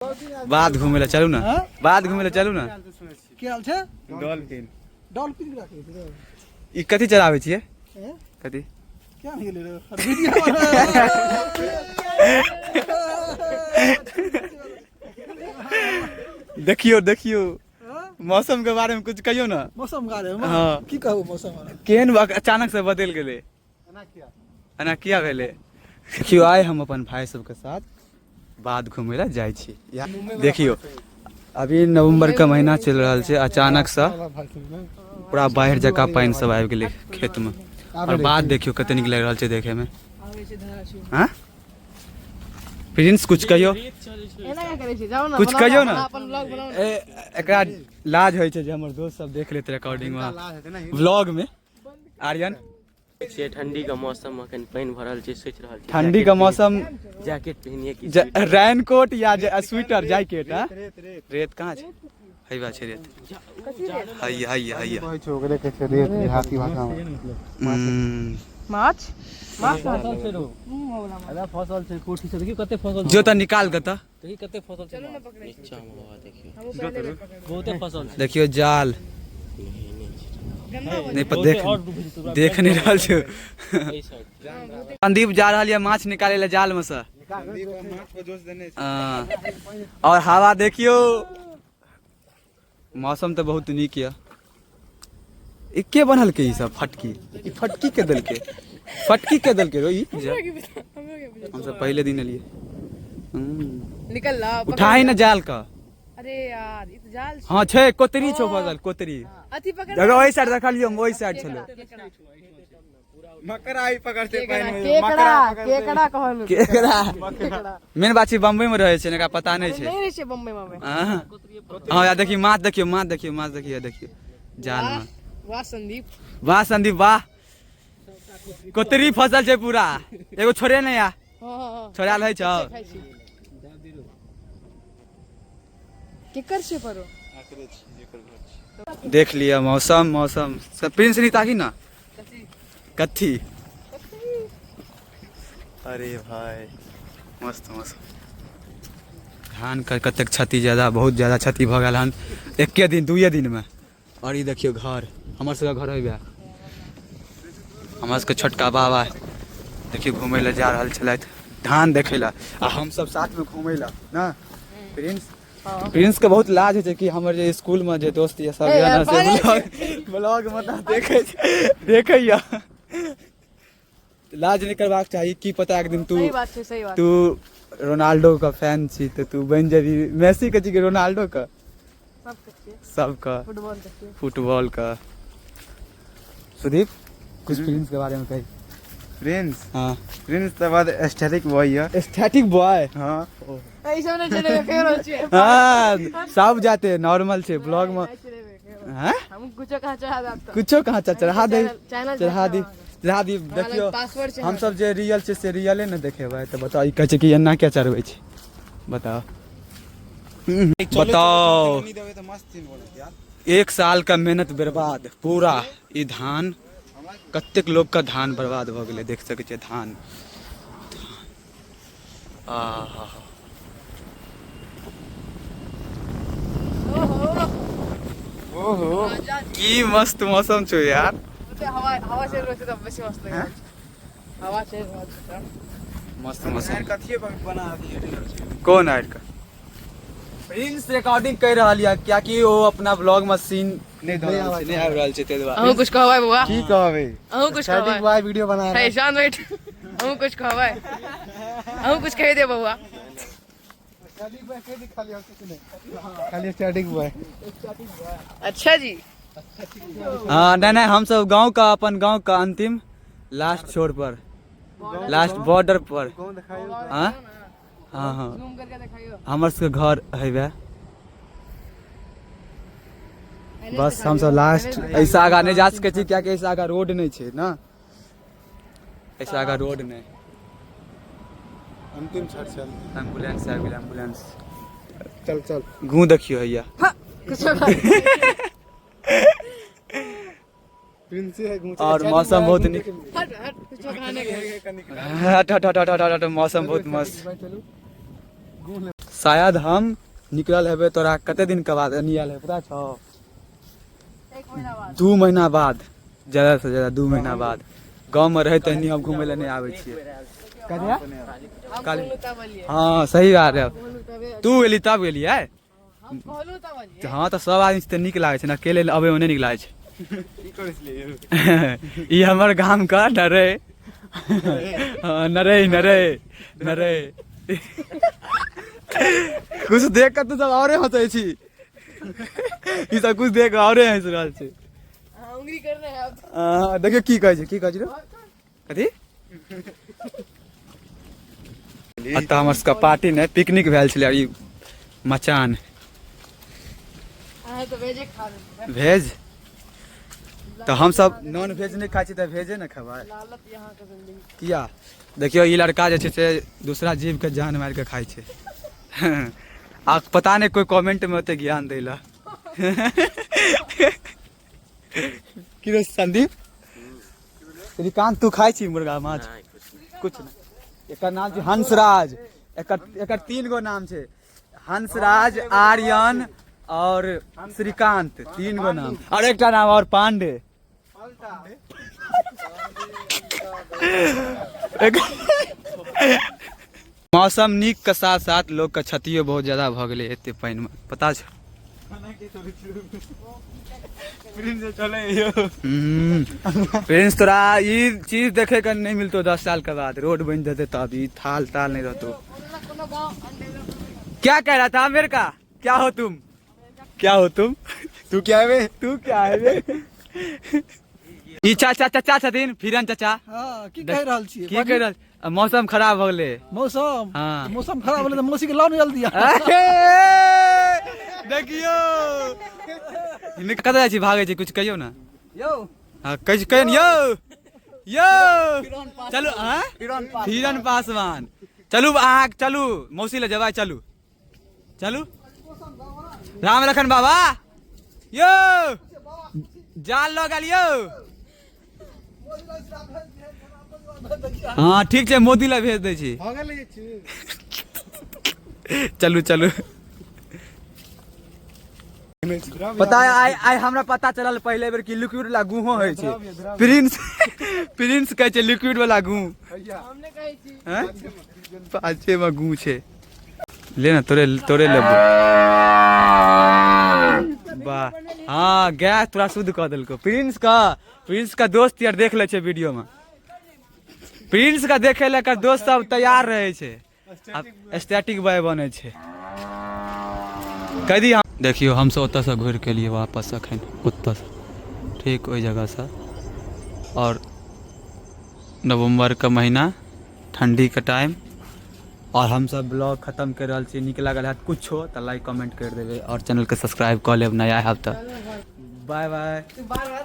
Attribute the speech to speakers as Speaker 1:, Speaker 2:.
Speaker 1: बाध घूमे ला चलू ना, बाध घूमे ला चलू ना।
Speaker 2: की हाल छै?
Speaker 1: डॉल्फिन।
Speaker 2: डॉल्फिन के राखै छै?
Speaker 1: ई कथी चलाबै छियै? कथी
Speaker 2: क्या नहीं गेलै रे वीडियो।
Speaker 1: देखियो देखियो, मौसम के बारे में कुछ कहियो ना।
Speaker 2: मौसम के बारे में?
Speaker 1: हाँ।
Speaker 2: की कहू मौसम?
Speaker 1: केहन अचानक से बदलि गेलै, एना किया भेलै? देखियो, आइ हम अपन भाई सबके साथ बाध घूमै लए जाइ छी। देखियो, अभी नवंबर के महीना चलि रहल छै, अचानक से पूरा बाढ़ि जकाँ पानि सब आबि गेलै खेत में। और बाध देखियो कते नीक लागि रहल छै देखे में। हाँ प्रिंस, कुछ कहियो। कुछ कहियो ना। एकरा लाज होइ छै जे हमर दोस्त सब देख लेत रिकॉर्डिंग में, व्लॉग में। आर्यन
Speaker 3: छियै, ठंडी के मौसम अखन पानि भरल छै, सोचि रहल छी
Speaker 1: ठंडी के मौसम
Speaker 3: जैकेट पहिनिए कि
Speaker 1: रेनकोट या स्वेटर जैकेट। हाँ, रेत कहाँ छै? हैबा छै रेत, हैया हैया हैया।
Speaker 4: कहै छै ओकरे कहै छै रेत देहाती भाषा मे।
Speaker 5: माछ माछ
Speaker 6: फसल छै रो, अरे फसल छै, कोठी छै, देखियौ कते फसल।
Speaker 1: जो तऽ निकाल के तऽ
Speaker 6: देखियौ कते फसल छै।
Speaker 3: नीचा मे हवा देखियौ।
Speaker 6: बहुते फसल छै।
Speaker 1: देखियौ, जाल नहीं पर देख
Speaker 6: और डूबि जेतौ ओकरा।
Speaker 1: देख नहीं रहल छै।
Speaker 6: एहि साइड।
Speaker 1: संदीप जा रहल यऽ माछ निकाले लए जाल में से। हाँ। और हवा देखियौ, मौसम तऽ बहुत नीक यऽ। ई के बनलकै ई सब फटकी? ई फटकी के देलकै? फटकी के देलकै रो ई? हमसब पहिले दिन एलियै।
Speaker 5: निकल ला।
Speaker 1: उठाही ने जाल का।
Speaker 5: अरे यार, ई तऽ जाल छै।
Speaker 1: हाँ छै, कोतरी छौ फसल, कोतरी।
Speaker 5: अथी पकड़।
Speaker 1: देखो, ओहि साइड देखलियौ हम, ओहि साइड छलै।
Speaker 4: मकड़ा ही पकड़ते पानि में।
Speaker 5: केकड़ा, केकड़ा कहल।
Speaker 1: केकरा। मेन बात छै, बम्बई में रहै छै ने, एकरा पता नहि छै।
Speaker 5: नहीं रहै छै बम्बई में।
Speaker 1: हाँ हाँ यार, देखियौ माछ, देखियौ माछ, देखियौ माछ, देखियौ देखियौ जाल में।
Speaker 5: वाह संदीप।
Speaker 1: वाह संदीप वाह, कोतरी फसल छै पूरा, एगो छोड़े नहीं आ।
Speaker 5: हाँ हाँ हाँ।
Speaker 1: छोड़ायल होइ छौ?
Speaker 5: खाइ छी। केकर छै परो?
Speaker 1: देख लिअ मौसम, मौसम सब। प्रिंस नहीं ताकी ना कथी। अरे भाई, मस्त मौसम। धान के कतेक क्षति, ज्यादा, बहुत ज्यादा क्षति भऽ गेल हन एके दिन दुइये दिन में। और ई देखियौ घर, हमर सबके घर होइबे, हमर सबके छोटका बाबा देखियौ घूमै लए जा रहल छलथि धान देखै लए, आ हमसब साथमे घूमै लए ना। प्रिंस, प्रिंस के बहुत लाज होइ छै कि हमर जे स्कूल में जे दोस्त ये सब ये ना, से ब्लॉग ब्लॉग में ना देखै देखैया। लाज नहि करबाक चाही। की पता एक दिन तू
Speaker 5: सही बात छै, सही बात।
Speaker 1: तू रोनाल्डो के फैन छी तऽ तू बनि जेबही मेसी के छी कि रोनाल्डो के?
Speaker 5: सबके छियै।
Speaker 1: सबके।
Speaker 5: फुटबॉल के छियै।
Speaker 1: फुटबॉल के। सुदीप, कुछ प्रिंस के बारे में कही।
Speaker 4: प्रिंस?
Speaker 1: हाँ।
Speaker 4: प्रिंस तऽ बाद एस्थेटिक बॉय यऽ।
Speaker 1: Aesthetic boy?
Speaker 4: हाँ।
Speaker 5: ई सब नहि चलेबै, कहि रहल छियै।
Speaker 1: हाँ, सब जाते नॉर्मल छै ब्लॉग में।
Speaker 5: नहि चलेबै, कहि रहल।
Speaker 1: हैं?
Speaker 5: हम कुछो कहाँ चढ़ा देब तऽ।
Speaker 1: कुछो कहाँ? चढ़ा दे।
Speaker 5: चैनल।
Speaker 1: चढ़ा दी, चढ़ा दी। देखियौ,
Speaker 5: पासवर्ड छै।
Speaker 1: हमसब जे रियल छै से रियले ने देखेबै। तऽ बताउ, ई कहै छै कि एना किया चढ़बै छै? बताउ बताउ, एक साल का मेहनत बर्बाद पूरा। ई धान, कतेक लोग का धान बर्बाद भऽ गेलै, देख सकै छियै धान। आहा।
Speaker 4: ओहो,
Speaker 1: की मस्त मौसम छौ यार।
Speaker 5: हवा हवा चलि रहल छै तऽ बेसी मस्त लागि रहल छै। हवा चलि रहल छै तऽ
Speaker 1: मस्त मौसम।
Speaker 4: कथिए बना दिए?
Speaker 1: कोन आड़ि के? प्रिंस रिकॉर्डिंग कर रहल यऽ, कियाकि ओ अपना ब्लॉग में सीन नहि दऽ रहल छै, नहि आबि रहल छै, ताहि दुआरे।
Speaker 5: अहूँ कुछ कहबै बौआ?
Speaker 4: की कहबै?
Speaker 5: अहूँ कुछ
Speaker 4: एस्थेटिक
Speaker 5: कहबै?
Speaker 4: बॉय वीडियो बना रहा
Speaker 5: हे, शांत बैठ। अहूँ कुछ कहबै? अहूँ कुछ कहि दे बौआ।
Speaker 4: एस्थेटिक बॉय के खाली, और कुछ नहीं, खाली एस्थेटिक बॉय।
Speaker 5: अच्छा जी।
Speaker 1: हाँ, नहीं नहीं, हम सब गांव का, अपन गांव का अंतिम लास्ट छोर पर, लास्ट बॉर्डर पर।
Speaker 4: गाँव दिखाइयो।
Speaker 1: हाँ हाँ हाँ।
Speaker 5: जूम करके देखाइयो।
Speaker 1: हमर सबके घर है बस। हमसब लास्ट, ऐसा आगा नहि जा सकै छी, कियाकि ऐसा आगा रोड नहि छै ने, ऐसा आगा रोड नहि।
Speaker 4: अंतिम छठ चल।
Speaker 1: एम्बुलेंस आबि गेल, एम्बुलेंस।
Speaker 4: चल चल।
Speaker 1: गूँ देखियौ हैया।
Speaker 5: कुछो
Speaker 4: प्रिंस है घूम।
Speaker 1: और मौसम बहुत नीक।
Speaker 5: हट हट, कुछो खाने के।
Speaker 1: हट हट हट हट हट हट। मौसम बहुत मस्त।
Speaker 4: चलू।
Speaker 1: शायद हम निकलल हेबै तोरा कते दिन के बाद एनी आयल हेबै पता छौ?
Speaker 5: 1 महीना बाद।
Speaker 1: 2 महीना बाद, ज्यादा से ज्यादा 2 महीना बाद। गाँव में रहैत एनी हम घूमै लए नहि आबै छियै। कहिया?
Speaker 5: हम
Speaker 1: काल्हि।
Speaker 5: कहलहुँ तब एलियै।
Speaker 1: हँ सही बात है।
Speaker 5: कहलहुँ तबे।
Speaker 1: तू एली तब गेलियै?
Speaker 5: हम कहलहुँ तब एलियै।
Speaker 1: हँ तऽ सब आदमी से तऽ नीक लागै छै ने, अकेले अबै मे नहि नीक लागै छै। ई हमर गाम का नरे, हाँ, नरे नरे नरे। कुछ देख के तू सब औरे हंसै छी। ई सब कुछ देख के औरे हंस रहल छै।
Speaker 5: हाँ, उंगली करने है अब।
Speaker 1: देखियौ की कहै छै, की कहै छै रे? कथी? एतऽ हमर सबके पार्टी नहि, पिकनिक भेल छलै। ई मचान।
Speaker 5: अहाँ तऽ भेजे खा लेबै।
Speaker 1: भेज तऽ हमसब नॉन भेज नहि खाइ छी तऽ भेजे ने खेबै।
Speaker 5: लालत यहाँ के जिंदगी।
Speaker 1: किया? देखियौ ई लड़का जे छै से दूसरा जीव के जान मारि के खाइ छै। आ पता नहि कोइ कमेंट मे ओते ज्ञान दै लए। की रे संदीप, श्रीकांत, तू खाइ छी मुर्गा माछ?
Speaker 3: नहि, कुछ नहि।
Speaker 1: कुछ नहि। एकर नाम छै हंसराज। एकर एकर 3 गो नाम छै, हंसराज, आर्यन और श्रीकांत, 3 गो नाम। और एकटा नाम और पांडे। मौसम नीक के साथ साथ लोग के क्षतियो बहुत ज्यादा भऽ गेलै एते पानि मे, पता छौ? प्रिंस, तोरा ई चीज देखे के नहीं मिलतो 10 साल के बाद। रोड बन जेतै तब ई थाल ताल नहीं रहतो।
Speaker 5: कोनो गाँव अनडेवलप।
Speaker 1: क्या कह रहा था अमेरिका? क्या हो तुम, क्या हो तुम? तू क्या है बे? तू क्या है बे? ई चाचा चाचा छथिन फिरन चाचा।
Speaker 2: हँ, की कहि रहल छियै?
Speaker 1: की कहि रहल? मौसम खराब भऽ गेलै।
Speaker 2: मौसम?
Speaker 1: हँ।
Speaker 2: मौसम खराब भेलै तऽ मौसी के लाउ ने जल्दी।
Speaker 1: अरे, देखियौ हिनका कतऽ जाइ छी, भागै छी, कुछ कहियौ ने।
Speaker 2: यौ।
Speaker 1: हँ, कहै कहियौ ने यौ, यौ चलू। आँय, हिरन पासवान, चलू अहाँ, चलू मौसी लए जेबै, चलू चलू। राम लखन बाबा यौ, जाल लऽ गेल यौ। हँ ठीक छै, मोदी लए भेज दै छी।
Speaker 4: भऽ गेलै छी।
Speaker 1: चलू चलू। पता है आइ आइ हमरा पता चलल पहिले बेर कि लिक्विड वाला गुहो होइ छै। प्रिंस, प्रिंस कहै छै लिक्विड वाला गुह।
Speaker 5: हम नहि कहै छी।
Speaker 1: हैं? पाछे मे गुह छै। ले ने, तोरे तोरे लेबो। वाह, हँ गैस तोरा शुद्ध कऽ देलकौ। प्रिंस का, प्रिंस का दोस्त यार देख लै छै वीडियो मे। प्रिंस का देखे लए एकर दोस्त सब तैयार रहै छै। आब स्टैटिक बॉय बनै छै। कह दी हम। देखियौ हमसब ओतऽसँ घुरि के एलियै वापस अखन ओतऽसँ ठीक ओहि जगहसँ। और नवम्बर के महीना, ठंडी के टाइम, और हमसब ब्लॉग खत्म कर रहल छी। नीक लागल हैत कुछो तऽ लाइक कमेंट कर देबै और चैनल के सब्सक्राइब कऽ लेब नया हैब तऽ। Bye bye.
Speaker 5: तू बार बार।